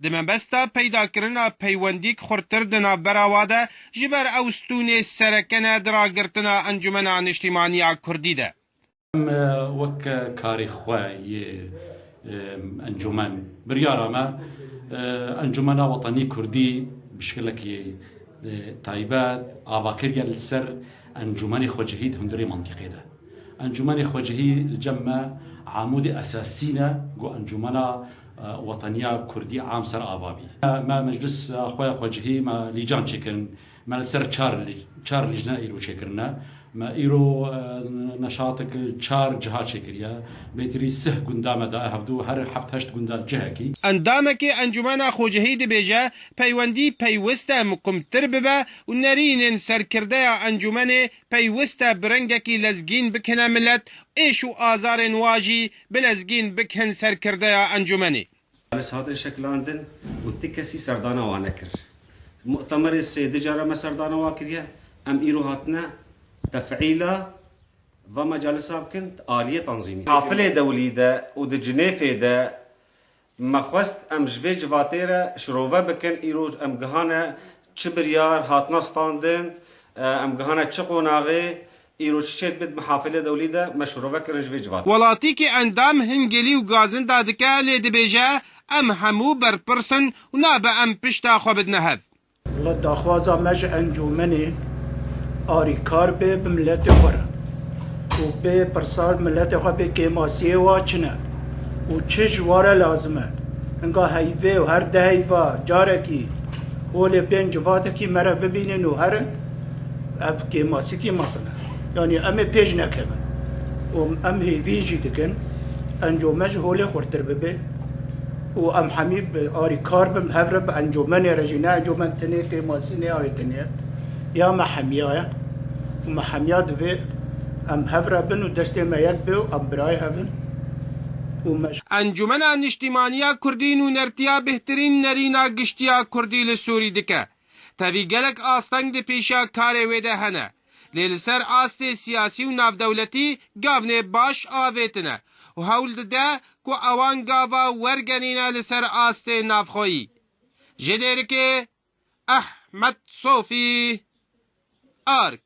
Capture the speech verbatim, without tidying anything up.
Di mebesta peydakirina peywendîk xurtir di navbera wa de, ji ber ew stûnê sereke ne di ragirtina Encûmena Niştîmaniya Kurdî de. Em, e, wek karê xwe yê, e, encûmen, biryara me, e, Encûmena Wetanî Kurdî bi şekilekî, e, taybet ava kiriye li ser encûmenê xwecihî di hundirê mantîqê de. Encûmenê xwecihî li cem me amûdê esasî ne ku encûmena, e, wetaniya Kurdî am ser ava bî. Me, me meclisa xwe ya xwecihî me lîcan çêkirin. Me li ser çar lî-, çar lîjne îro çêkirine. Me îro, e, neşatek li çar ciha çêkiriye. Bêtirî sih gunda me daye hevdû, her heft heşt gunda cihekî. Endamekî Encûmena Xwecihî dibêje, peywendî pêwist e mikumtir bibe û nerînên serkirdeya encûmenê pêwist e bi rengekî lezgîn bikine milet, êş û azarên wa jî bi lezgîn bikin serkirdeya encûmenê. Li hatin şekilandin û ti kesî serdana wan nekir. Mu'temerê sê du cara me serdana wan kiriye. Em îro hatine tefîla va mecalisa bikin aliyê tanzîmî. Hafilê dewlî de û di Cinêfê de me xwest em ji vê civatê re şirove bikin. Îro em gihane çi biryar hatina standin, em gihane çi qonaxê, îro çi şêt bit mihafilê dewlî de me şirove kirin ji vê civatê. Welatîkî endam hin gelî û gazinda dike lê dibêje, em hemû berpirs in û nabe em pişta xwe bidine hev. Wela daxwaza me ji encûmenê arîkar bê bi miletê xwe re û bê pirsa miletê xwe bê kêmasiyê wa çi ne û çi ji wa re lazim e. Hinga heyvê û her deheyva carekî holê bên civatekî me re bibînin û herin, ev kêmasîkî mezin e. Yanî em ê pêş nekevin. Û em hêvî jî dikin encûmen ji holê xurtir bibe. Û em hemî bi arîkar bin, hev re bi encûmenê re jî, ne encûmen tenê kêmasî neyê tenê. Ya me hemiya ye. Û me hemiya divê em hev re bin û destê me yek be û em birayê hev in. Û me Encûmena Niştîmaniya Kurdî nûnertiya bêhtirîn nerîna giştiya Kurdî li Sûrî dike. Tevî gelek asteng di pêşiya karê wê de hene. Lê li ser astê siyasî û navdewletî gavnê baş avêtine û hewl dide ku ewan gava wergenîne li ser astê navxweyî. Ji Dêrikê, Ehmed Sofî, Ark.